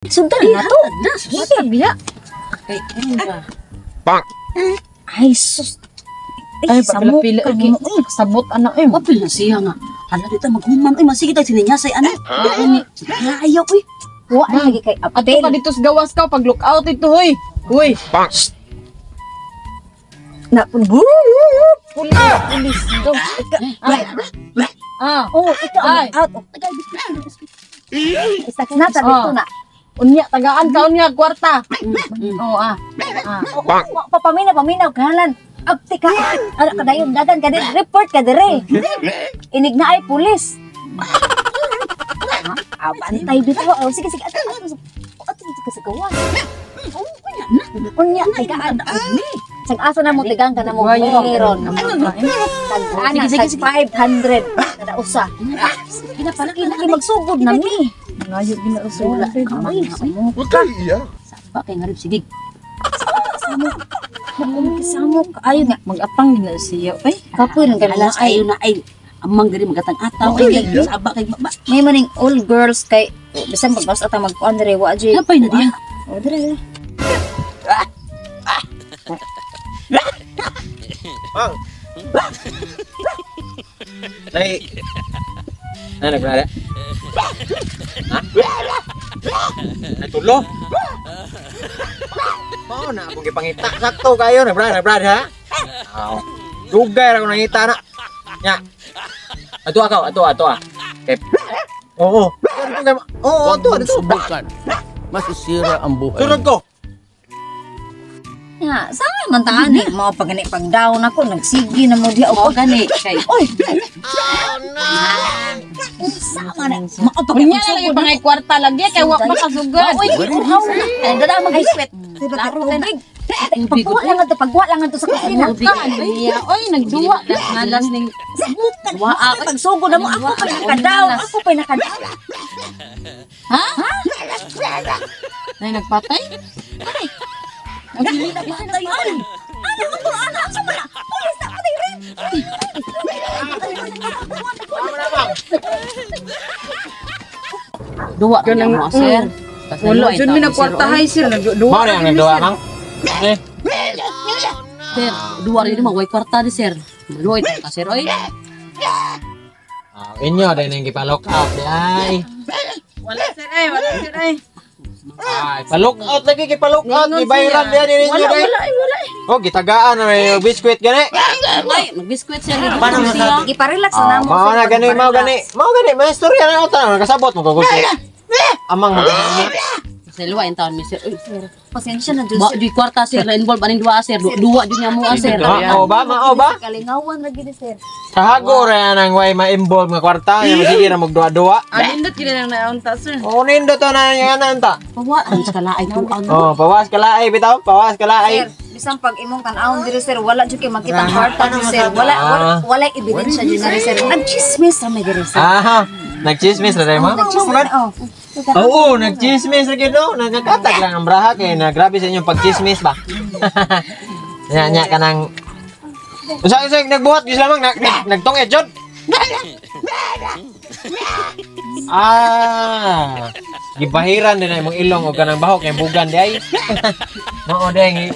Sundan na to. Na, sus. Biya. Kay, ano ba? Ay, sus. Ay, samok pila-pila. ka Okay. mo. Uy, Sabot ana eh. Wapil na siya nga. Hala, dito maghuman. Uy, masige tayo sininya say ano. Ayaw, uy. Wa na lagi kay Ato apel. ka dito sa gawas ka pag look out ito hoy. Uy, Na pulis, pulis. Go. Ah. Oh, ikaw Ay. ang out. Isa na ta dito na. Unya tagaan ka unya kwarta. Oh ah. Ah. Oh, papaminaw, paminaw, kahalan. Abti ka. Ano ka dayon, dagan ka din. Report ka dire. Inig na ay pulis. Ah, bantay dito. Oh, sige, sige. Ato, ato, ato dito ka sa gawas. Unya, tagaan. Sag-asa na mo, tigang ka na mo. Meron. Tagaan Sige, sige, sige. 500. Kada usa. Pinapala Sige, lagi magsugod na mi. Ngayo gina Wala. Ay, Huwag kayo iyak. Ba kay ngarib sige. Samok. Ayo nga. Mag-apang gina siya. Ay, Kapoy lang ganun. Alas Ay, ayo na ay. Amang gari magatang-ataw Okay, ay yeah. saba kay ba. may maning all girls kay bisan pag ata magkuan dire wa jud. Napay na diya. Oh, dire. Dire. Mang. Nay. Ano nagbrada? Ha? Natulo? Mao na akong gipangita. Sakto kayo nagbrada, nagbrada ha? Aw. Dugay ra ko nangita na. Nya. Ato akaw, ato ato ah. Kay Oo. Oo, Huwag ato mong ato. subukan. Masisira ang buhay. Sunod ko. Nga, sa man ta ani mao pag gani pag down ako nagsige na mo diha Mao og gani kay. Oy. Unsa man na? Mao pag unya na lagi pangay kwarta lagi kay wa pa kasugod. Oy, uhaw na. Ay, dada mag-sweat. Laro ka na. Pagkuha lang ato, pagkuha lang ato sa kusina. Niya, oy nagduwa Ngalas ning Sabukan. Wa, ah, Pagsugod na mo ako pa naka-down, ako pa naka-down. Ha? Nay nagpatay? Patay ay. Ano mo to ana sa mana? Pulis na patay rin. duwa kay mo sir. Wala jud mi nagkwartahay sir, nagduwa. Mao na ang nagduwa, Mang. Eh, Sir, duwa rin mo way kwarta ni sir. Luoy ta sir oy. Ah, inyo din ang gipalock out di ay. Wala sir ay, wala sir ay. Ay, pa-look out lagi kay pa-look out Ingon gibayran siya. diha ninyo Wala, day. wala, ay, wala. Oh, gitagaan na may biskwit gani. Ay, magbiskwit sir. Paano masabi? Giparelax na Ah, namo. mao na gani, mao gani. Mao gani, may istorya na uta nakasabot mo kagulti. Amang mo. Sir, luwa in taon mi sir. Uy, sir. Pasensya na jud Ba, sir. di kwarta sir, na involve aning duwa sir. Duwa jud nga mo ah, sir. Mao ba, mao ba? Kalingawan ra gid sir. Kahago ra nang way ma-involve nga kwarta, nya sige ra magduwa-duwa. Anindot gid nang naunta sir. Oh, nindo to na nga na ta. Pawa ang kalaay tuang. Oh, pawas kalaay bitaw, pawas kalaay. Sir, bisan pag imong tan-awon diri sir, wala jud kay makita ang kwarta jud sir. Wala wala, wala ebidensya jud na sir. Nagchismis ra may diri sir. Aha, nagchismis ra day mo. Nagchismis oh. Oo, nagchismis ra gyud no. Nagkatag lang ang braha kay na grabe sa inyong pagchismis ba. Nya nya kanang Usa usa nagbuhat gyud lamang nag, nag, nagtungit jud. Ah. Gibahiran din na imong ilong og kanang bahok kay bugan di ay. Mao di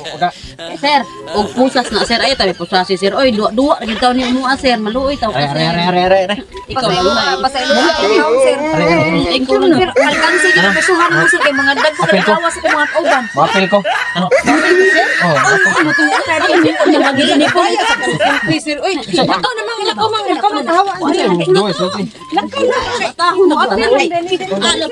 Sir, og pusas na sir ay tabi pusas si sir. Oy, duwa duwa ra gid taon ni mo ah, sir. Maluoy taw ka Are sir. are are are are. Ikaw Pasaylo, na. pasaylo sir. Are are. Ikaw na. Sir, alkansi gid pisuhan mo sir kay mga dagko Apil kay ko. awas sa mga kauban. Mapil ko. Ano? Oh, Selfie sir. Oy, ikaw na mang lakaw mang lakaw mang kahawa. Duwa sulti. Tahon na ba tanan?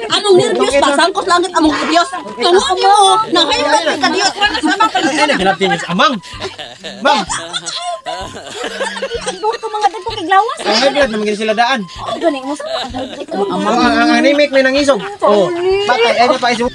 Anong nervyos ba? Sangkos langit among Diyos. Tungo mo. Nahimot ka Diyos. Sama ka Ano ginapti ni Amang? Bang, Ang duha ka mga dagko kay glawas. ang high blood naman gid sila daan. Oh, gani mo sa Oh, ang anemic may nangisog. Oh, patay ay na pa isu.